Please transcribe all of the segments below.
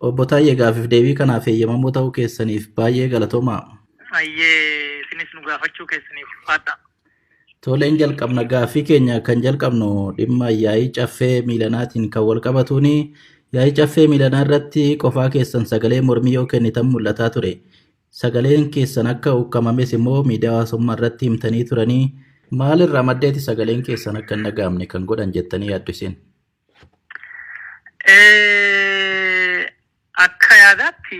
Obbo Taayyee, gaafiif deebii kanaaf eeyyamamoo ta'uu keessaniif baay'ee galatoomaa. Ayyee, isinis nu gaafachuu keessaniif ulfaadha. Toleen, jalqabna. Gaaffii keenya kan jalqabnu dhimma yaa'ii caffee miilanaatiin kan wal qabatuuni. Yaa'ii caffee miilanaa irratti qofaa keessan sagalee mormii yoo kennitan mul'ataa ture. Sagaleen keessan akka ukkamames immoo miidiyaa hawaasummaa irratti himtanii turanii. Maalirraa maddeeti sagaleen keessan akka hin dhaga'amne kan godhan jettanii yaaddu isin? Akka yaadaatti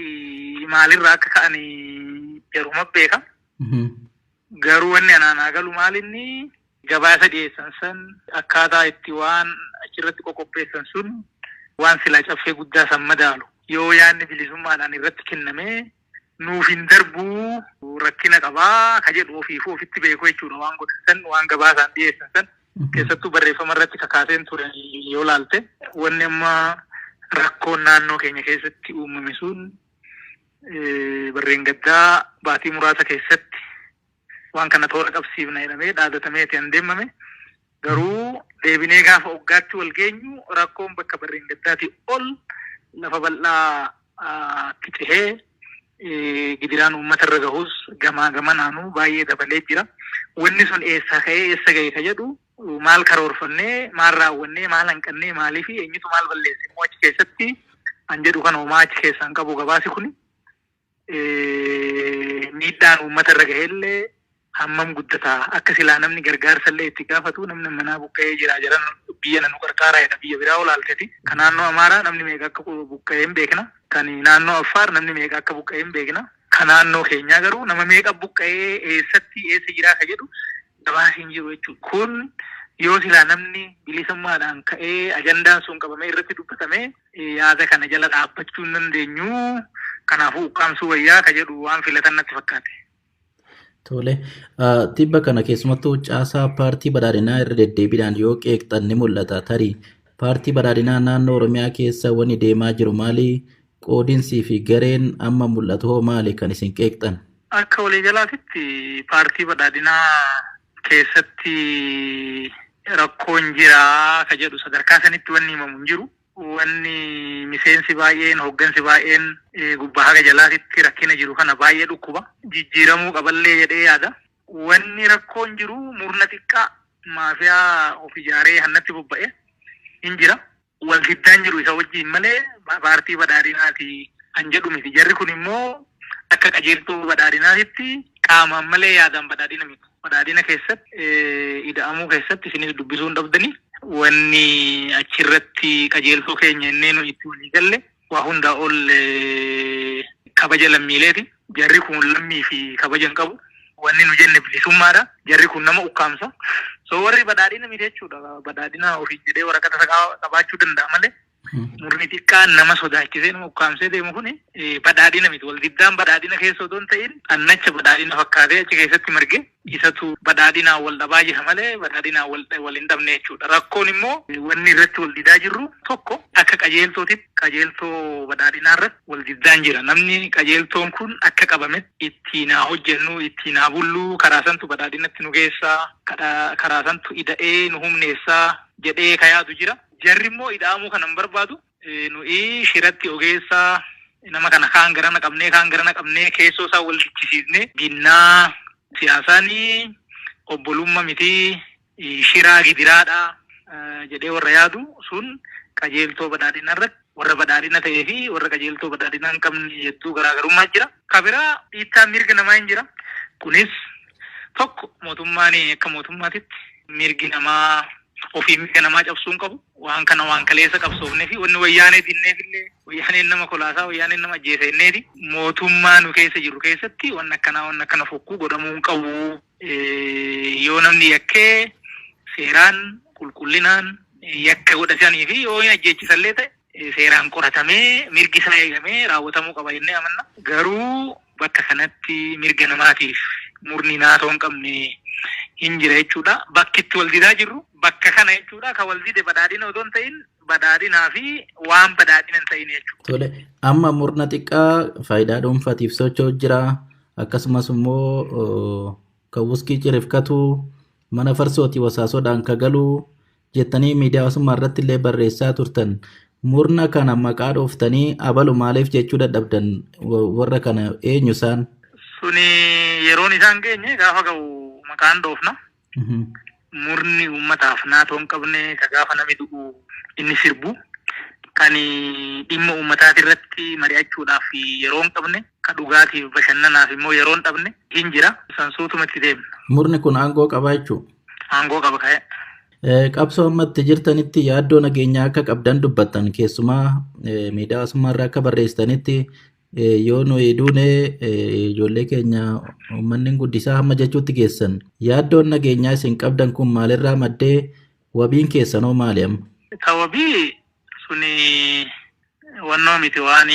maalirraa akka ka'an jaruma beeka. Garuu wanni anaan haa galu maalinni gabaasa dhiyeessan san, akkaataa itti waan achirratti qoqopheessan sun waan silaa caffee guddaa san madaalu. Yoo yaadni bilisummaadhaan irratti kenname nuuf hin darbuu, rakkina qabaa ka jedhu ofiifuu ofitti beeku jechuudha, waan godhan san, waan gabaasaan dhiyeessan san. Keessattuu barreeffama irratti kakaaseen ture yoo laalte, wanni amma rakkoon naannoo keenya keessatti uumame sun barreen gaddaa baatii muraasa keessatti waan kana toora qabsiifna jedhamee dhaadatameeti an deemame. Garuu deebinee gaafa hoggaatti wal geenyu rakkoon bakka barreen gaddaatii ol lafa bal'aa cehee gidiraan uummata irra gahus gamaa gamanaanuu baay'ee dabalee jira. Wanni sun eessaa ka'ee eessa gahe ka jedhu, maal karoorfannee, maal raawwannee, maal hanqannee, maalii fi eenyutu maal balleesse immoo achi keessatti an jedhu kana homaa achi keessaa hin qabu gabaasi kuni. Miidhaan uummata irra gaheellee hammam guddataa akka silaa namni gargaarsa illee itti gaafatu, namni manaa buqqa'ee jira, jiran biyya nu qarqaaraa jedha. Biyya biraa olaalteeti. Kan naannoo Amaaraa namni meeqa akka buqqa'ee hin beekna. Kan naannoo Affaar namni meeqa akka buqqa'ee hin beekna. Kan naannoo keenyaa garuu nama meeqa buqqa'ee, eessatti, eessa jiraa ka jedhu gabaasi hin jiru jechuudha. Kun yoo silaa namni bilisummaadhaan ka'ee ajandaan sun qabamee irratti dubbatamee, yaada kana jala dhaabbachuu hin dandeenyu. Kanaafuu ukkaamsuu wayyaa ka jedhu waan filatan natti fakkaate. Tole, tibba kana keessumattuu caasaa paartii badhaadhinaa irra deddeebiidhaan yoo qeeqxan ni mul'ata. Tarii paartii badhaadhinaa naannoo Oromiyaa keessa wanni deemaa jiru maali? Qoodinsii fi gareen amma mul'atu hoo maali kan isin qeeqxan? Akka waliigalaatitti paartii badhaadhinaa keessatti rakkoon jira ka jedhu sadarkaa sanitti wanni himamu hin jiru. Wanni miseensi baay'een, hooggansi baay'een gubbaa haga jalaatitti rakkina jiru kana baay'ee dhukkuba. Jijjiiramuu qaballee jedhee yaada. Wanni rakkoon jiru murna xiqqaa maafiyaa of ijaaree hannatti bobba'e hin jira. Wal diddaan jiru isa wajjin malee paartii badhaadhinaati kan jedhu miti. Jarri kun immoo akka qajeeltuu badhaadhinaatitti qaamaan malee yaadaan badhaadhina miti. Badhaadhina keessatti ida'amuu keessatti isinis dubbisuu hin dhabdani. Wanni achirratti qajeeltoo keenya innee nu itti walii galle waa hundaa ol kabaja lammiileeti. Jarri kun lammii fi kabaja hin qabu. Wanni nu jenne bilisummaadha. Jarri kun nama ukkaamsa. So warri badhaadhina miti jechuudha. Badhaadhina ofii jedhee waraqata qabaachuu danda'a malee, murni xiqqaan nama sodaachisee nama ukkaamsee deemu kuni badhaadhina miti. Wal diddaan badhaadhina keessa otoo hin ta'in, xannacha badhaadhina fakkaatee achi keessatti marge isatu badhaadhinaan wal dhabaa jira malee badhaadhinaan wal hin dhabne jechuudha. Rakkoon immoo wanni irratti wal didaa jirru tokko, akka qajeeltootitti qajeeltoo badhaadhinaa irratti wal diddaan jira. Namni qajeeltoon kun akka qabametti ittiin haa hojjennu, ittiin haa bullu, karaa santu badhaadhinatti nu geessaa, karaa santu ida'ee nu humneessaa jedhee ka yaadu jira. Jarri immoo ida'amuu kana hin barbaadu. Nuyi shiratti ogeessaa nama kana kaan garana qabnee, kaan garana qabnee, keessoo isaa wal dichisiisnee dinnaa, siyaasaan obbolumma miti, shiraa gidiraadha jedhee warra yaadu sun qajeeltoo badhaadhina irratti warra badhaadhina ta'ee fi warra qajeeltoo badhaadhinaa hin qabne hedduu garaagarummaa jira. Ka biraa dhiittaan mirga namaa hin jira. Kunis tokko, mootummaan akka mootummaatitti mirgi namaa ofii mirga namaa cabsuu hin qabu. Waan kana waan kaleessa qabsoofnee fi wanni wayyaanee dinneef illee wayyaaneen nama kolaasaa, wayyaaneen nama ajjeesa jenneeti. Mootummaa nu keessa jiru keessatti wanni akkanaa, wanni akkana fokkuu godhamuu hin qabu. Yoo namni yakkee seeraan qulqullinaan yakka godhatanii fi yoo hin ajjeechisallee ta'e seeraan qoratamee mirgi isaa eegamee raawwatamuu qaba jennee amanna. Garuu bakka kanatti mirga namaatiif murni naatoo hin qabne hin jira jechuudha. Bakki itti wal didaa jirru bakka kana jechuudha. Ka wal dide badhaadhina otoo hin ta'in badhaadhinaa fi waan badhaadhina hin ta'in jechuudha. Tole, amma murna xiqqaa faayidaa dhuunfaatiif socho'u jira. Akkasumas immoo kan wuskii cirifkatu, mana farsootii wasaasoodhaan ka galu jettanii miidiyaa hawaasummaa irratti illee barreessaa turtan. Murna kana maqaa dhooftanii abalu maaliif jechuu dadhabdan warra kana eenyu isaan? Suni yeroon isaan geenye gaafa ga'u maqaan dhoofna. Murni uummataaf naatoo hin qabne ka gaafa namni du'u inni sirbu kan dhimma uummataati irratti mari'achuudhaaf yeroo hin qabne ka dhugaatiif bashannanaaf immoo yeroo hin dhabne hin jira. San suutumatti deemna. Murni kun aangoo qabaa jechuudha. Aangoo qaba ka'e. Qabsoo ammatti jirtanitti yaaddoo nageenyaa akka qabdan dubbattan keessumaa miidiyaa hawaasummaa irraa akka barreessitanitti yoo nuyi duune ijoollee keenya uummanni guddisaa hamma jechuutti geessan. Yaaddoon nageenyaa isin qabdan kun maalirraa maddee wabiin keessanoo maali amma? Sababii suni wannoo miti waan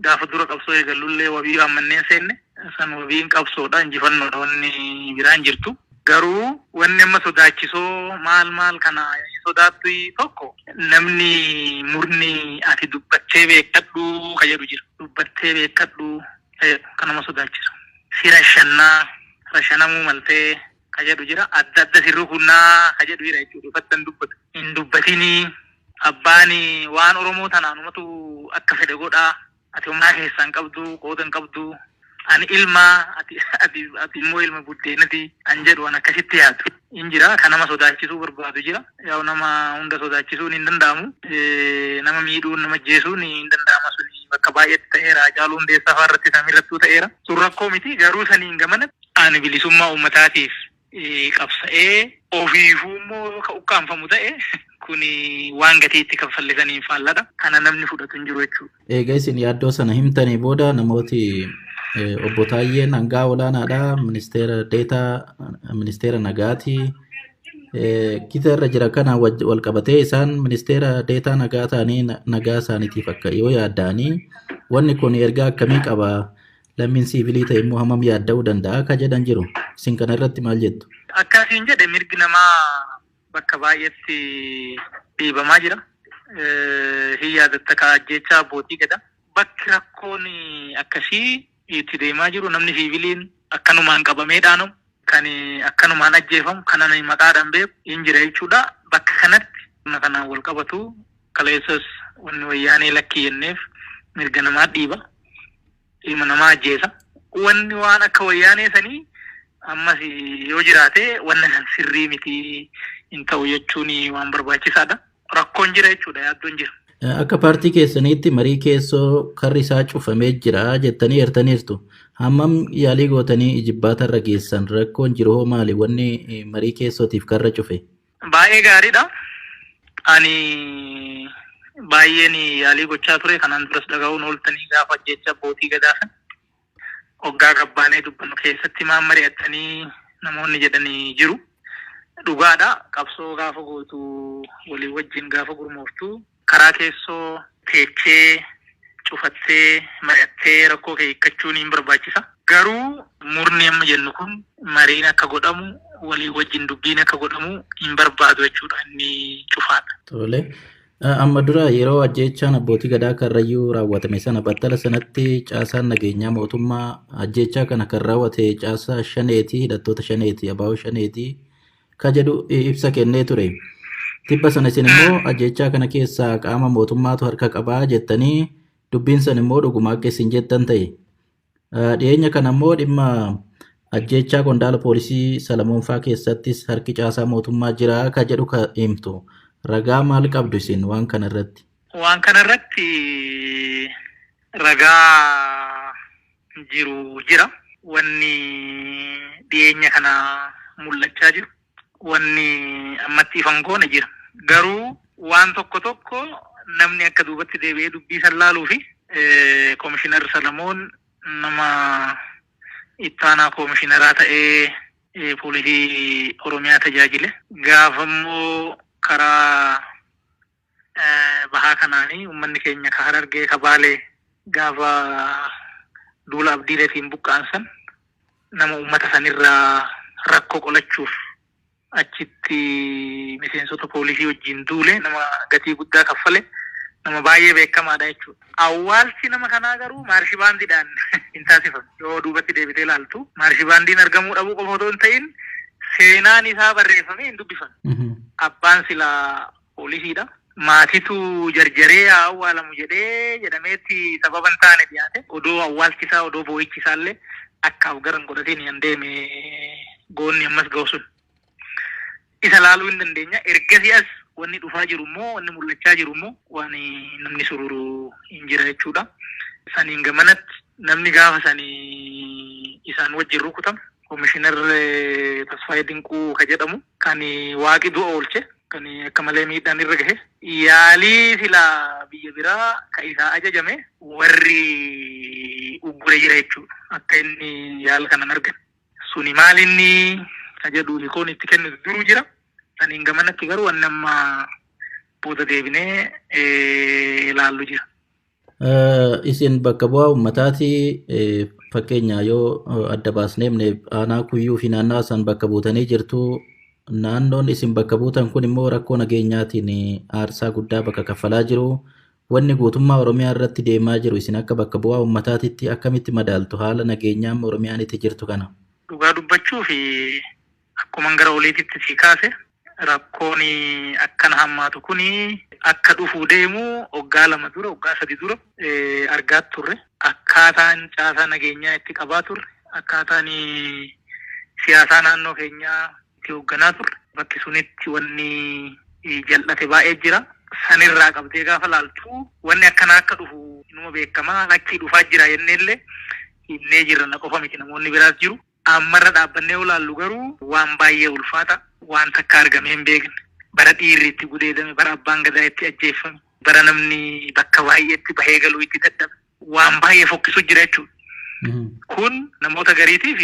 gaafa dura qabsoo eegallullee wabii waan seenne san wabiin qabsoodha injifannoodha wanni biraan jirtu. Garuu wanni amma sodaachisoo maal maal kana sodaattu tokko namni murni ati dubbattee beekadhu ka jedhu jira. Dubbattee beekadhu kan nama sodaachisu. Si rashannaa rashanamuu maltee ka jedhu jira. Adda adda si rukunnaa ka jedhu jira jechuudha. Uffatan dubbatu. Hin dubbatinii abbaan waan Oromoo tanaanumatu akka fedhe godhaa. Ati humnaa keessaa hin qabdu, qooda hin qabdu. Ani ilma ati ati ati immoo ilma buddeenati an jedhu an akkasitti yaadu. Hin jira kan nama sodaachisuu barbaadu jira. Yaa nama hunda sodaachisuun hin danda'amu. Nama miidhuun nama ajjeesuun hin danda'ama suni bakka baay'eetti ta'eera. Hacaaluu Hundeessaa fa'aa irratti samiirrattuu ta'eera. Sun rakkoo miti garuu saniin gamana ani bilisummaa uummataatiif qabsa'ee ofiifuu immoo ka ukkaanfamu ta'e kuni waan gatii itti kaffallisaniin faalladha. Kana namni fudhatu hin jiru jechuudha. Egaa isin yaaddoo sana himtanii booda namooti obbo Taayyeen hangaa olaanaadha. Ministeera Deetaa, ministeera Nagaati. Kita irra jira kana wal qabatee isaan ministeera Deetaa nagaa ta'anii nagaa isaaniitiif akka yoo yaadda'anii wanni kun ergaa akkamii qaba? Lammiin siivilii ta'e immoo hammam yaadda'uu danda'a akka jedhan jiru. Isin kana irratti maal jettu? Akkasiin jedhe mirgi namaa bakka baay'eetti dhiibamaa jira. Hin yaadatta ka ajjeechaa abbootii gada. Bakki rakkoon akkasii itti deemaa jiru namni siiviliin akkanumaan qabamee dhaanamu kan akkanumaan ajjeefamu kan ani maqaadhaan beeku hin jira jechuudha. Bakka kanatti dhimma kanaan wal qabatu kaleessas wanni wayyaanee lakkii jenneef mirga namaa dhiiba. Ilma namaa ajjeesa. Wanni waan akka wayyaanee sanii ammas yoo jiraate wanna san sirrii miti hin ta'u jechuun waan barbaachisaadha. Rakkoon jira jechuudha yaaddoon jira. Akka paartii keessaniitti marii keessoo karri isaa cufamee jira jettanii eertaniirtu. Hammam yaalii gootanii ijibbaata irra geessan rakkoon jiru hoo maali wanni marii keessootiif karra cufe? Baay'ee gaariidha. Ani baay'een yaalii gochaa ture kanaan duras dhaga'uun ooltanii gaafa jecha abbootii gadaa sana hoggaa gabbaanee dubbannu keessatti maan mari'attanii namoonni jedhanii jiru. Dhugaadha. Qabsoo gaafa gootu walii wajjin gaafa gurmooftu karaa keessoo teechee cufattee mari'attee rakkoo kee hiikkachuun hin barbaachisa. Garuu murni amma jennu kun mariin akka godhamu walii wajjin dubbiin akka godhamu hin barbaadu jechuudha inni cufaadha. Tole. Amma dura yeroo ajjeechaan abbootii gadaa Karrayyuu raawwatame sana battala sanatti caasaan nageenyaa mootummaa ajjeechaa kana kan raawwate caasaa shaneeti hidhattoota shaneeti abaa'oo shaneeti ka jedhu ibsa kennee ture. Tibba sana isin immoo ajjeechaa kana keessaa qaama mootummaatu harka qabaa jettanii dubbiin san immoo dhuguma akka isin jettan ta'e. Dhiyeenya kana immoo dhimma ajjeechaa qondaala poolisii Salamoon faa keessattis harki caasaa mootummaa jira ka jedhu ka himtu. Ragaa maal qabdu isin waan kana irratti? Waan kana irratti ragaa jiru jira. Wanni dhiyeenya kana mul'achaa jiru. Wanni ammatti ifan goone jira. Garuu waan tokko tokko namni akka duubatti deebi'ee dubbii san laaluu fi Komishinar Salamoon nama ittaanaa komishinaraa ta'ee poolisii Oromiyaa tajaajile. Gaafa immoo karaa bahaa kanaanii uummanni keenya ka Harargee ka Baalee gaafa duula abdiileetiin buqqa'an san nama uummata sanirraa rakkoo qolachuuf achitti miseensota poolisii wajjin duule nama gatii guddaa kaffale nama baay'ee beekamaadha jechuudha. Awwaalchi nama kanaa garuu maarshi baandiidhaan hin taasifamu. Yoo duubatti deebitee ilaaltu maarshi baandiin argamuu dhabuu qofa otoo hin ta'in seenaan isaa barreeffamee hin dubbifamu. Abbaan silaa poolisiidha. Maatitu jarjaree haa awwaalamu jedhee jedhameetti sababa hin taane dhiyaate. Odoo awwaalchi isaa, odoo boo'ichi isaallee akkaaf gara hin godhatiin kan deeme goonni ammas ga'u sun. Isa laaluu hin dandeenya. Ergasii as wanni dhufaa jiru immoo, wanni mul'achaa jiru immoo waan namni sururu hin jira jechuudha. Saniin gamanatti namni gaafa sanii isaan wajjin rukutame Komishinar Tasfaayee Dinquu ka jedhamu kan waaqi du'a oolche, kan akka malee miidhaan irra gahe, yaalii silaa biyya biraa ka isaa ajajame warri uggure jira jechuudha. Akka inni yaala kana hin arganne. Suni maal inni ka jedhu hikoon itti kennu duruu jira. Saniin gamanatti garuu wanni amma booda deebinee ilaallu jira. Isin bakka bu'aa uummataati, fakkeenya yoo adda baasnee himne aanaa Kuyyuu fi naannawa san bakka buutanii jirtu. Naannoon isin bakka buutan kun immoo rakkoo nageenyaatiin aarsaa guddaa bakka kaffalaa jiru. Wanni guutummaa Oromiyaa irratti deemaa jiru isin akka bakka bu'aa uummataatitti akkamitti madaaltu haala nageenyaa amma Oromiyaan itti jirtu kana? Dhugaa dubbachuuf, akkuman gara oliititti sii kaase, rakkoon akkana hammaatu kun akka dhufuu deemu waggaa 2 dura, waggaa 3 dura argaa turre. Akkaataan caasaa nageenyaa itti qabaa turre, akkaataan siyaasaa naannoo keenyaa itti hoogganaa turre, bakki sunitti wanni jal'ate baay'ee jira. Sanirraa qabdee gaafa laaltu wanni akkanaa akka dhufu inuma beekamaa, lakkii dhufaa jira jenneellee himnee jirra, na qofa miti, namoonni biraas jiru. Ammarra dhaabbannee yoo laallu garuu waan baay'ee ulfaata, waan takka argamee hin beekne, bara dhiirri itti gudeedame, bara abbaan gadaa itti ajjeeffame, bara namni bakka baay'eetti bahee galuu itti dadhabe, waan baay'ee fokkisu jira jechuudha. Kun namoota gariitiif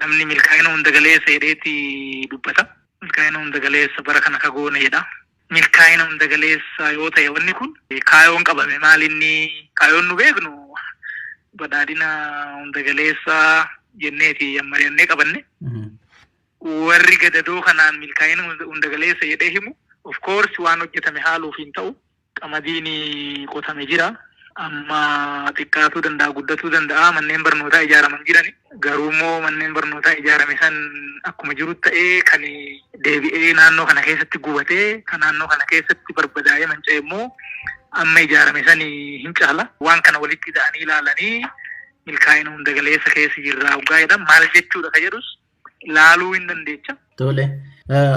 namni milkaa'ina hunda galeessa jedheeti dubbata. Milkaa'ina hunda galeessa bara kana ka goone jedha. Milkaa'ina hunda galeessa yoo ta'e wanni kun, kaayoon qabame maal inni? Kaayoon nu beeknu badhaadhina hunda galeessa jenneeti mari'annee qabanne. Warri gadadoo kanaan milkaa'ina hunda galeessa jedhee himu, of course, waan hojjetame haaluuf hin ta'u. Qamadiin qotame jira. Amma xiqqaatuu danda'a, guddatuu danda'a. Manneen barnootaa ijaaraman jirani. Garuu immoo manneen barnootaa ijaarame san akkuma jiru ta'ee, kan deebi'ee naannoo kana keessatti gubatee, kan naannoo kana keessatti barbadaa'ee manca'e immoo amma ijaarame san hin caala. Waan kana walitti hidhanii ilaalanii milkaa'ina hunda galeessa keessa jirra hoggaa jedhan maal jechuudha ka jedhus laaluu hin dandeecha. Tole.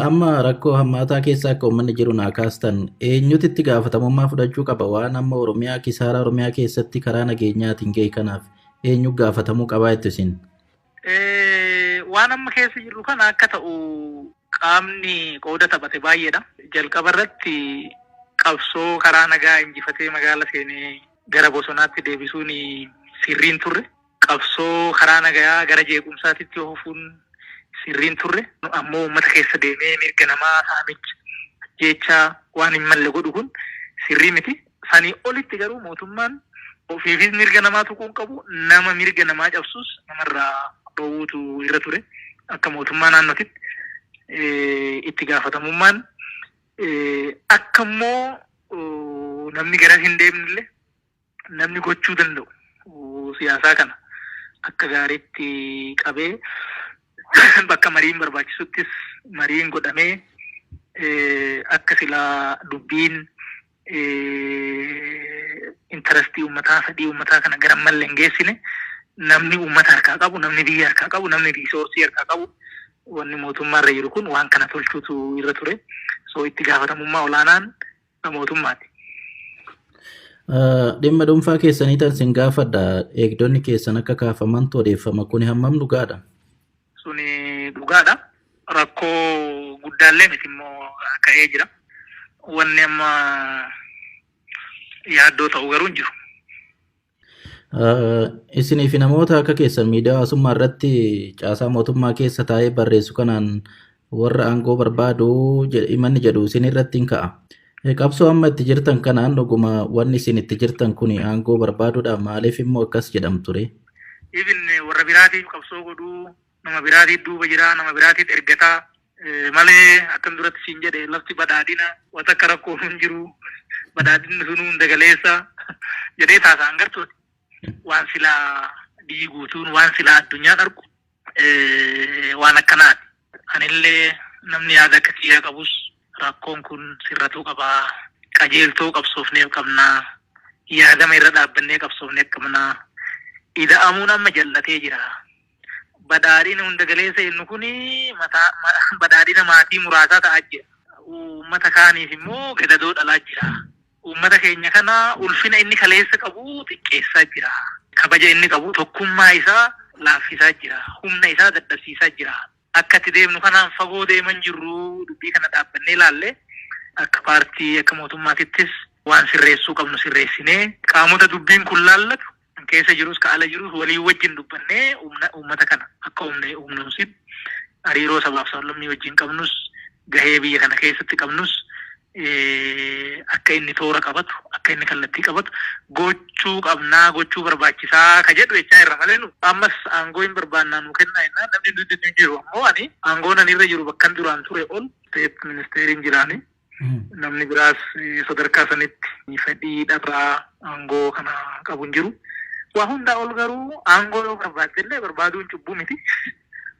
Amma rakkoo hammaataa keessa akka uummanni jiru naa kaastan, eenyutu itti gaafatamummaa fudhachuu qaba waan amma Oromiyaa, kisaaraa Oromiyaa keessatti karaa nageenyaatiin ga'e kanaaf eenyu gaafatamuu qabaa jettu isin? Waan amma keessa jirru kana akka ta'u qaamni qooda taphate baay'eedha. Jalqaba irratti qabsoo karaa nagaa injifatee magaala seenee gara bosonaatti deebisuun sirriin turre. Qabsoo karaa nagayaa gara jeequmsaatitti oofuun sirriin turre. Ammoo uummata keessa deemee mirga namaa saamicha, jecha waan hin malle godhu kun sirrii miti. Sanii olitti garuu mootummaan ofiifis mirga namaa tuquu hin qabu, nama mirga namaa cabsus namarraa dhoowwuutu irra ture. Akka mootummaa naannootitti itti gaafatamummaan akka immoo namni garas hin deemnellee namni gochuu danda'u siyaasaa kana akka gaariitti qabee, bakka mariin barbaachisuttis mariin godhamee, akka silaa dubbiin interestii uummataa, fedhii uummataa kana gara malle hin geessine, namni uummata harkaa qabu, namni biyya harkaa qabu, namni resourceii harkaa qabu, wanni mootummaa irra jiru kun waan kana tolchuutu irra ture. So itti gaafatamummaa olaanaan mootummaati. Dhimma dhuunfaa keessanii tan sin gaafadha. Eegdonni keessan akka kaafamantu odeeffama. Kuni hammam dhugaadha? Suni dhugaadha. Rakkoo guddaallee miti, immoo ka'ee jira. Wanni amma yaaddoo ta'u garuu hin jiru. Isinii fi namoota akka keessan miidiyaa hawaasummaa irratti caasaa mootummaa keessa taa'ee barreessu kanaan warra aangoo barbaadu himanni jedhu isin irratti hin ka'a. Qabsoo amma itti jirtan kanaan dhuguma wanni isin itti jirtan kun aangoo barbaaduudha? Maaliif immoo akkas jedhamtu ture? Even warra biraatiif qabsoo godhuu, nama biraatiif duuba jira, nama biraatiif ergataa malee, akkam duratti siin jedhe, lafti badhaadhina wanta akka rakkoo hin jiru, badhaadhinni sunuu hunda galeessa jedhee taasaan gartuuti. Waan silaa biyyi guutuun, waan silaa addunyaan argu waan akkanaati. Anillee namni yaada akka kiyyaa qabus Rakkoon kun sirratuu qabaa. Qajeeltoo qabsoofneef qabnaa. Yaadama irra dhaabbannee qabsoofneef qabnaa. Ida'amuun amma jal'atee jira. Badhaadhina hunda galeessa jennu kuni mataa badhaadhina maatii muraasaa ta'aa jira. Uummata kaaniif immoo gadadoo dhalaa jira. Uummata keenya kana ulfina inni kaleessa qabu xiqqeessaa jira. Kabaja inni qabu tokkummaa isaa laaffisaa jira. Humna isaa dadhabsiisaa jira. Akka itti deemnu kanaan fagoo deeman jirru dubbii kana dhaabbannee ilaalle akka paartii akka mootummaatittis waan sirreessuu qabnu sirreessinee qaamota dubbiin kun laallatu kan keessa jirus ka ala jirus walii wajjin dubbannee uummata kana akka humnoomsitti hariiroo sabaaf sablammii wajjin qabnus gahee biyya kana keessatti qabnus akka inni toora qabatu akka inni kallattii qabatu gochuu qabnaa gochuu barbaachisaa ka jedhu jechaa irra malee nu ammas aangoo hin barbaannaa nu kennaa jennaan namni nuti hin jiru ammoo ani aangoon ani irra jiru bakkan duraan ture ol state ministeeriin jiraani. Namni biraas sadarkaa sanitti fedhii dhabaa aangoo kana qabu hin jiru. Waa hundaa ol garuu aangoo yoo barbaadde illee barbaaduun cubbuu miti.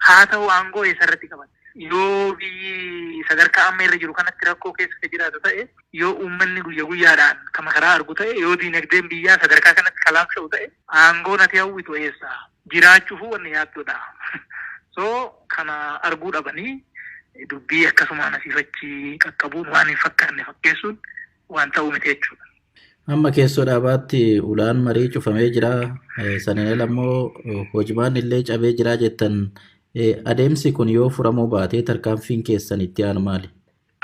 Haa ta'u aangoo eessarratti qaban. Yoo biyyi sadarkaa amma irra jiru kanatti rakkoo keessa ka jiraatu ta'e, yoo uummanni guyya guyyaadhaan ka makaraa argu ta'e, yoo diinagdeen biyyaa sadarkaa kanatti ka laamsha'u ta'e, aangoon ati hawwitu eessa? Jiraachuufuu wanni yaaddoodha. So kana arguu dhabanii dubbii akkasumaan asiif achi qaqqabuun waan hin fakkaanne fakkeessuun waan ta'uu miti jechuudha. Amma keessoo dhaabaatti ulaan marii cufamee jira. Saniin ala immoo hojimaan illee cabee jira jettan. Adeemsi kun yoo furamuu baate tarkaanfiin keessan itti aanu maali?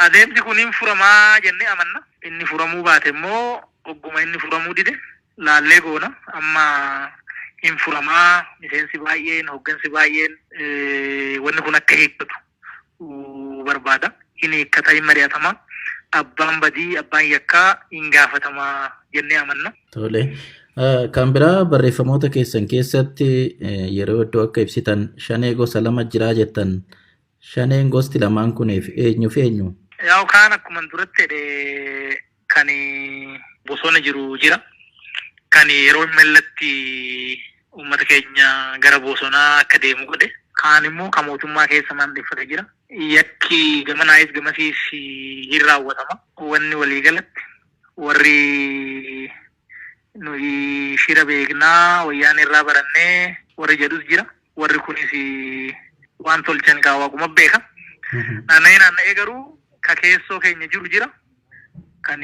Adeemsi kun hin furamaa jennee amanna. Inni furamuu baate immoo ogguma inni furamuu dide laallee goona. Amma hin furamaa miseensi baay'een hoggansi baay'een wanni kun akka hiikkatu barbaada. Hin hiikkata hin mari'atama. Abbaan badii abbaan yakkaa hin gaafatama jennee amanna. Tole. Kan biraa barreeffamoota keessan keessatti yeroo iddoo akka ibsitan shanee gosa lama jiraa jettan. Shaneen gosti lamaan kuniif eenyu fi eenyu? Yaa'u kaan akkuma duratti jedhe kan bosona jiru jira. Kan yeroo mallatti uummata keenya gara bosonaa akka deemu godhe. Kaan immoo kan mootummaa keessa maandheffate jira. Yakki gamanaayis gamasiis hin raawwatama. Wanni waliigalatti warri nuyi shira beeknaa wayyaan irraa barannee warri jedhus jira. Warri kunis waan tolchan kaa waaquma beeka. Naanna'ee naanna'ee garuu ka keessoo keenya jiru jira. Kan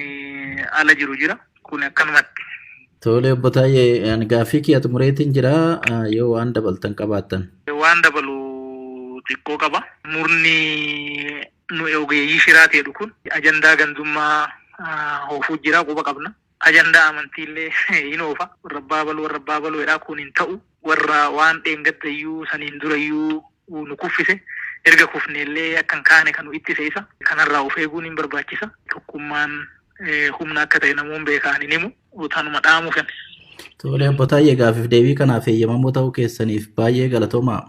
ala jiru jira. Kun akkanumatti. Tole obbo Taayyee ani gaaffii kiyya xumureetiin jira yoo waan dabaltan qabaattan. Waan dabalu xiqqoo qaba. Murni nu ogeeyyii shiraa ta'edhu kun ajandaa gandummaa hoofuu jira quba qabna. Ajandaa amantiillee hin oofa. Warra abbaa baluu warra abbaa baluu jedhaa kun hin ta'u. Warra waan dheengaddayyuu saniin durayyuu nu kuffise. Erga kufneellee akka hin kaane kan nu ittise isa. Kanarraa of eeguun hin barbaachisa. Tokkummaan humna akka ta'e namoonni beekaan hin himu. Tanuma dhaamu fene. Tole obbo Taayyee gaaffiif deebii kanaaf eeyyamamoo ta'uu keessaniif baay'ee galatoomaa.